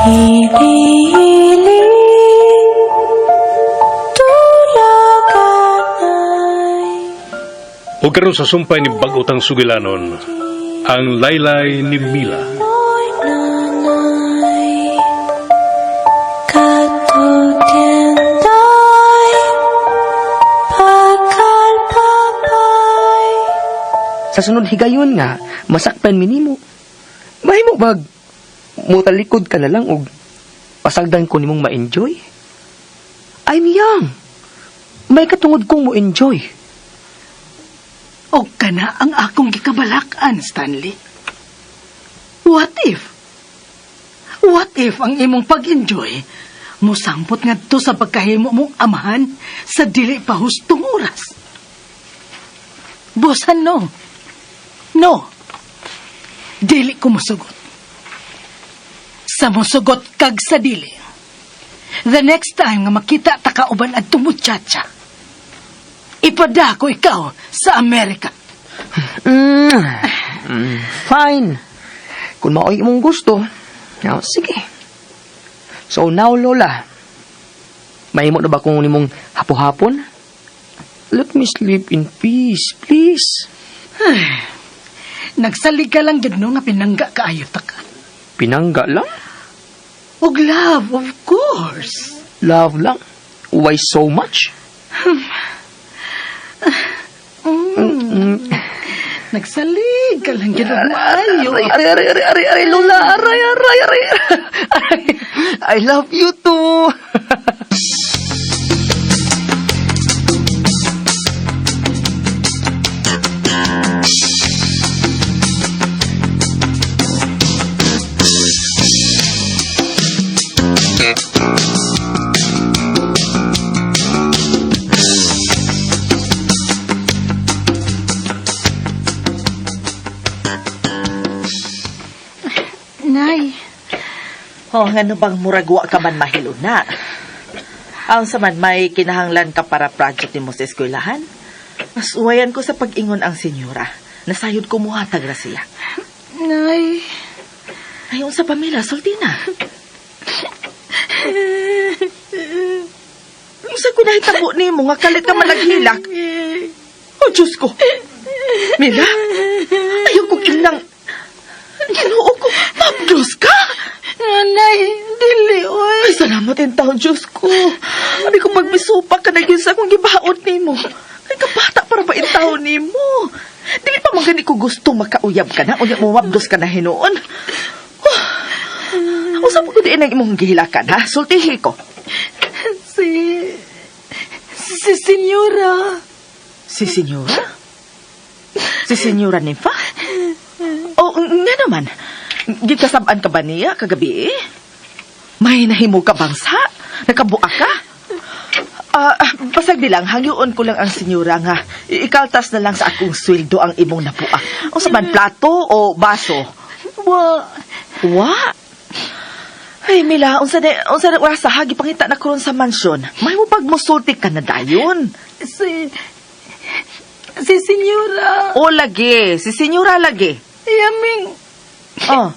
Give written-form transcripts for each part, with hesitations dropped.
Hiling tulaganay. O karon sa sumpay ni bag-otang sugilanon, ang laylay ni Mila. Mo'y nanay Katutinday Pagkalpapay. Sa sunod higayon nga, masakpan minimo. Mahimo bag, mutalikod ka na lang og pasagdan ko nimong ma-enjoy. I'm young. May katungod kong mo-enjoy. Og kana ang akong gikabalakan, Stanley. What if? What if ang imong pag-enjoy musangpot ngadto sa pagkahimo mong amahan sa dili pa hustong oras? Busan no. No. Dili ko musugot. Sa musugot kag sa dili. The next time nga makita ta kauban adtong muchacha, ipada ko ikaw sa Amerika. Fine. Kung mao'y imong gusto, now, sige. So now, Lola, mahimo na ba kung nimong hapo-hapon? Let me sleep in peace, please. Nagsalig ka lang gid no nga pinangga kaayo ta ka. Pinangga lang? Og love, of course. Love lang? Why so much? Nagsalig ka lang gid og maayo. Aray, aray, aray, aray, aray, aray, Lola, aray, aray, aray. Aray, I love you too. Nay, Oh, ngano bang murag wa ka man mahiluna? Ang sa man may kinahanglan ka para project nimo sa eskwelahan? Mas uwayan ko sa pag-ingon ang senyora. Nasayod ko muhatag ra siya. Nay. Ay, unsa pa Mila, sulti na. Unsa ko nahitabo nimo nga kalit ka man naghilak? Oh, Diyos ko. Mila, ayaw ko kinang. Ginoo ko, mabdos ka! Nay, dili oy. Ay, salamat in taon, Diyos ko. Abi ko pagmisupa ka na yun sa akong gibaon nimo. Ay, kabata para ba in taon nimo? Dili pa man gani ko gusto makauyab ka na, unya mo mabdos ka na hinuon. Oh, usa pa ko diin ang imong gihilakan, ha? Sultihi ko. Si senyora. Si senyora? Si senyora Ninfa? Oh, nga naman. Gikasab-an ka ba niya kagabi eh? May nahimo ka bang sa? Nakabuak ka? Basag bilang, hangyoon ko lang ang senyora nga. Ikaltas na lang sa akong sweldo ang imong nabuak. O sa man, plato o baso? Wa. Wa? Ay, Mila, unsa na oras ha, gipangita na karon sa mansyon. May mo pag musulti ka na dayon. Si senyora. O lagi, si senyora lagi. Yaming. Oh.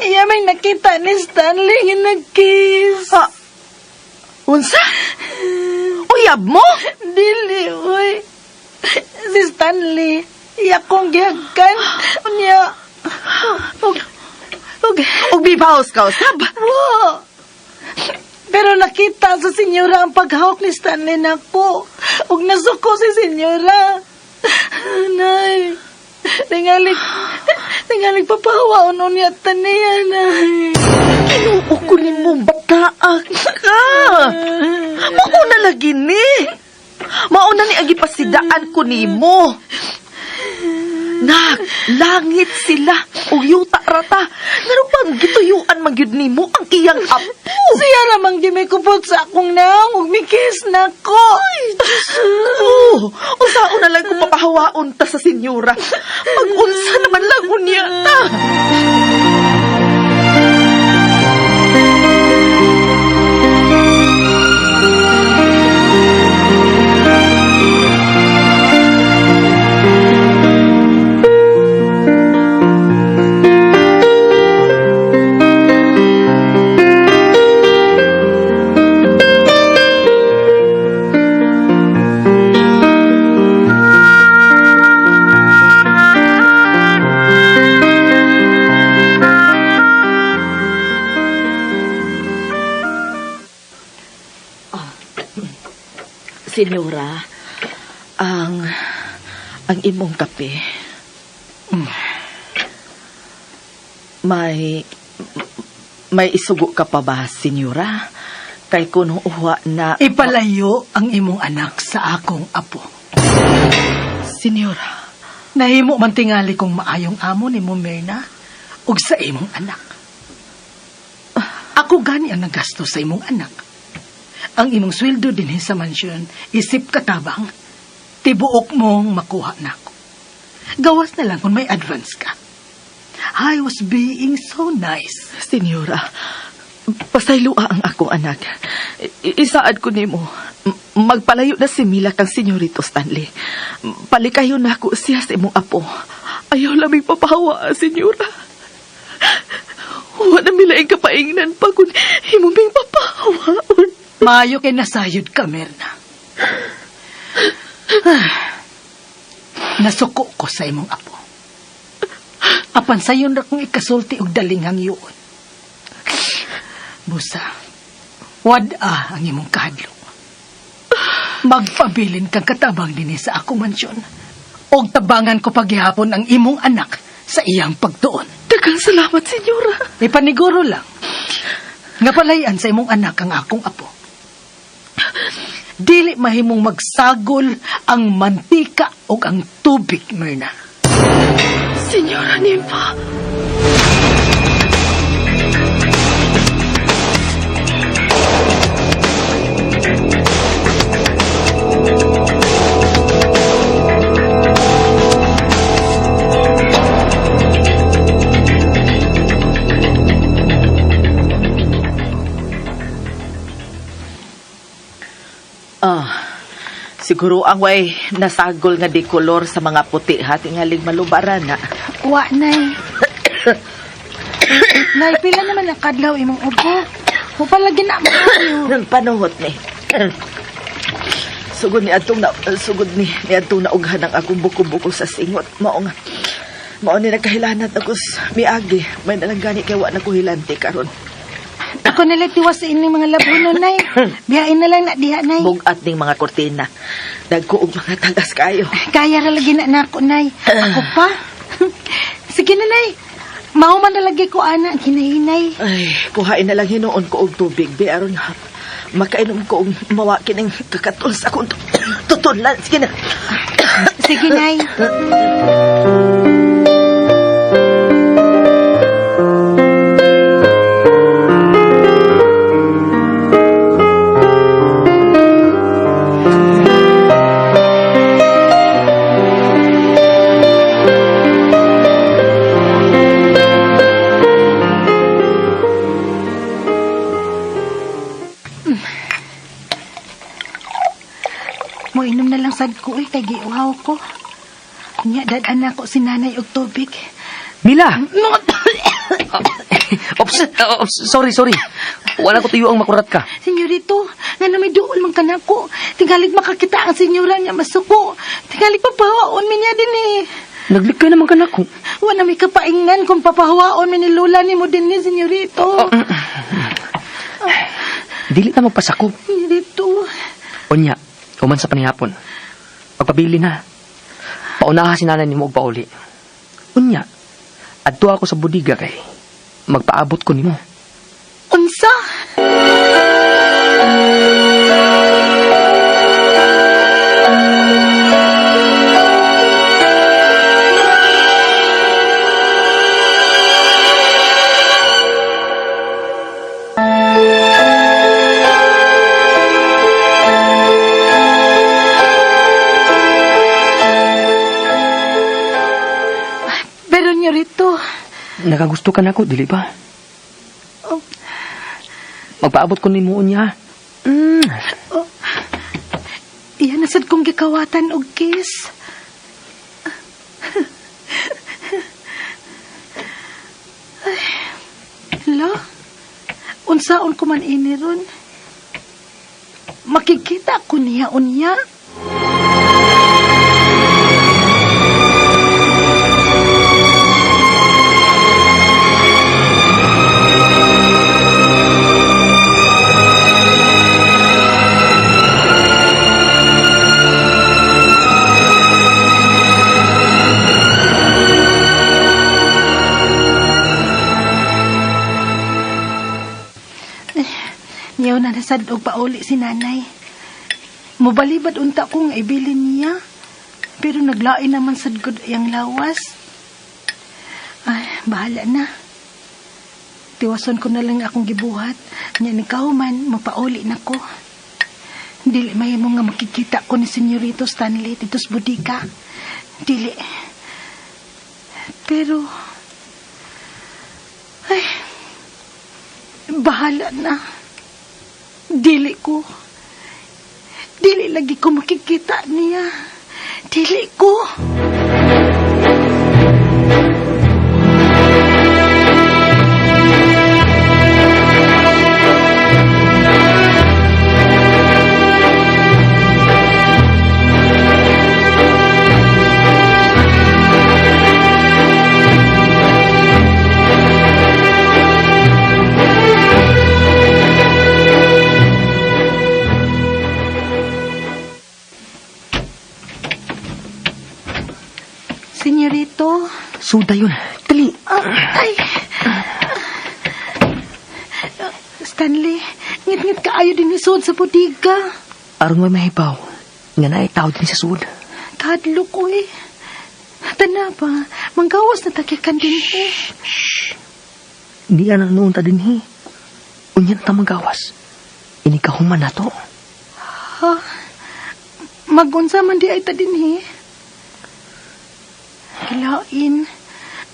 Yaming nakita ni Stanley nga nag-kiss. Ah, unsa? Uyab mo? Dili, oy. Si Stanley, iya kong gihagkan. Unya, og, Og bibaos ka usab. Wa. Pero nakita sa senyora ang paghawak ni Stanley nako. Ug nasuko si senyora. Nay, tingali, tingali papahawaon niya taniya, nay. Ginoo ko nimo bataa ka. Mauna lagi ni. Mauna ni ang gipasidaan ko nimo. Nak, langit sila ug yuta rata. Ngano bang gituyuan man gyud nimo ang iyang apo? Siya ramang di may kupot sa akong naong ug mikis nako. Ay, Diyos ko. Unsaon na lang kung papahawaon ta sa senyora. Pag-unsa naman lang unya ta. Senyora, ang imong kape. May isugo ka pa ba, senyora? Kay kuno uwa na. Ipalayo ang imong anak sa akong apo. Senyora, Nahimo man tingali kong maayong amo ni mo, Myrna, ug sa imong anak. Ako gani ang nagasto sa imong anak. Ang imong sweldo dinhi sa mansyon, isip katabang, tibuok mong makuha nako. Gawas na lang kung may advance ka. I was being so nice. Senyora, pasaylua ang akong anak. Isaad ko nimo. Magpalayo na si Mila kang Senyorito Stanley. Palikayo na ako siya sa imong apo. Ayaw lamig papahawa, senyora. Wa na mila ang kapaingnan pa kung himong papahawaon. Maayo kay nasayod ka, Mirna. Nasuko ko sa imong apo. Apan sayon ra kong ikasulti og dalinghang yuon. Busa, wad-a ang imong kahadlok. Magpabilin kang katabang dinhi sa akong mansyon. Og tabangan ko paghihapon ang imong anak sa iyang pagtuon. Daghang salamat, senyora. Ipaniguro lang nga palayan sa imong anak ang akong apo. Dili mahimong magsagol ang mantika o ang tubig, Myrna. Senyora Nimfa. Ah, siguro ang way nasagol nga di kolor sa mga puti ha, tingalig malubaran na. Wa, Nay. Nay, pila naman ang kadlaw imong ubo. Mupalagi na maayo. Panuhot ni. Sugod ni ni adtong naughan ang akong buko-buko sa singot. Mao nga. Mao ni nagkahilanat ako miagi. May nalang gani kay wa na ko hilanti karon. Ako nila tiwas sa inyong mga labuno, Nay. Biyain na lang na diha, Nay. Bugat ning mga kortina. Dagko og mga tagas kayo. Kaya ra lagi na nako, Nay. Ako pa. Sige na, Nay. Mao man na lagi ko, ana, hinahinay. Ay, kuhain na lang hinuon ko og tubig be aron makainom ko og mawa kining kakatol sa akong tutunlan. Sige na. Sige, Nay. Moinom na lang sad ko eh, kay giuhaw ko. Nya, dad-an ako si nanay og tubig. Mila! Ops, ops, sorry, sorry. Wala ko tuyo ang makurat ka. Senyorito, nga na may duol man kanako. Tingalig makakita ang senyora niya masuko. Tingalig papahawaon mi niya din eh. Naglikay naman ka nako. Wala may kapaingnan kung papahawaon mi ni Lola ni mo din ni, senyorito. Dili ta magpasakop. Senyorito. Unya, human sa panihapon. Pagpabili na. Paunaha si nanay nimo og pauli. Unya, adto ako sa budiga kay magpaabot ko nimo. Unsa? Pero nyorito, Nakagusto ka nako, dili ba? Oh. Magpaabot ko nimo unya. Oh, iyan na sad kong gikawatan og kiss. Ay, hala? Unsaon ko man ini ron? Makikita ko niya unya. Maguna na sad og pauli si nanay. Mobalibad unta ko nga ibilin niya. Pero naglain naman sad gud iyang lawas. Ay, bahala na. Tiwason ko na lang akong gibuhat. Nya ni man, mapauli na ko. Dili mahimo nga makikita ko ni Senyorito Stanley dito sa bodega. Dili. Pero, ay, bahala na. Dili ko. Dili lagi ko makikita niya. Dili ko. Senyorito. Suda yun. Dali. Ah, ay. Stanley, ngit-ngit kaayo din ni Sod sa bodega. Aron may mahibaw. Nga naay tao din sa sud. Kadlo ko eh. Tana ba, manggawas na takikan din eh. Di na noon ta din hi. Unya na ta magawas. Ini kahuman na to. Ha? Magunsa man di ay ta din eh. Kilain,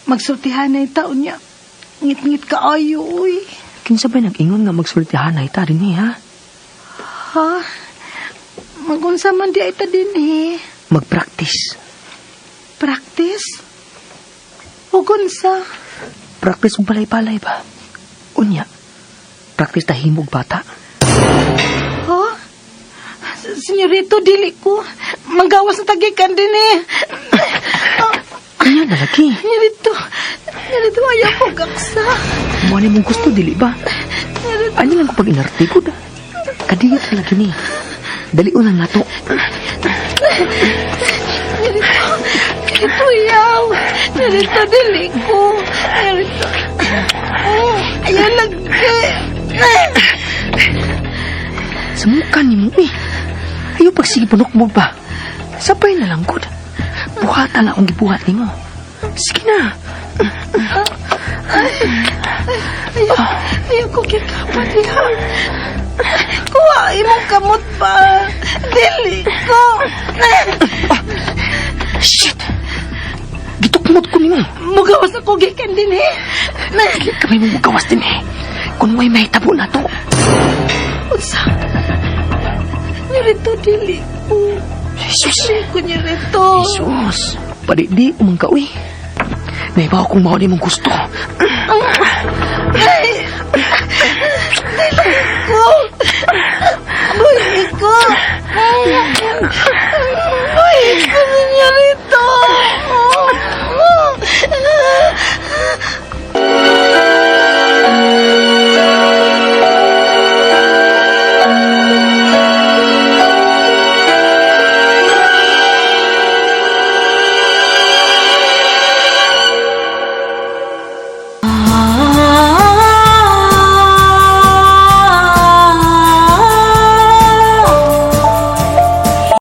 magsultihan na taon niya. Ngit-ngit kaayo, uy. Kinsa ba'y nag-ingon nga magsultihan na ita din hi, ha? Ha? Magunsa man di ay ta din eh. Mag-practice. Practice? Ugunsa? Practice og balay-balay ba? Unya. Practice ta himog bata. Ha? Senyorito, dili ko. Manggawas na tagikan din eh. Unya na lagi. Senyorito, senyorito, ayaw ko gaksa. Mo ni mong gusto dili ba? Senyorito, Ano lang ko pag inarte ko da? Kadiyot ka lagi ni. Dalion lang nato. senyorito, senyorito, ayaw. Senyorito, dili ko. Senyorito, oh, ayaw lagi. Sa mukha ni mo eh. Ayaw pagsige punok mo ba? Sabay na lang gud. Buhatan na akong gibuhat nimo. Sige na. Ayaw, ayaw ko kikapat yan. Kuha imong kamot pa. Dili ko. Shit! Gitukmot ko nimo. Mugawas ako gikan din eh. Kami mo mugawas din eh. Kung may mahitabo na to. Unsa? Nirito, dili ko. Jesus! Dili ko nirito. Jesus! Padi di umang ka, uy. Naibaw kung mao ni mong gusto. Ay! Dili ko. Buhi ko. Buhi ko, senyorito.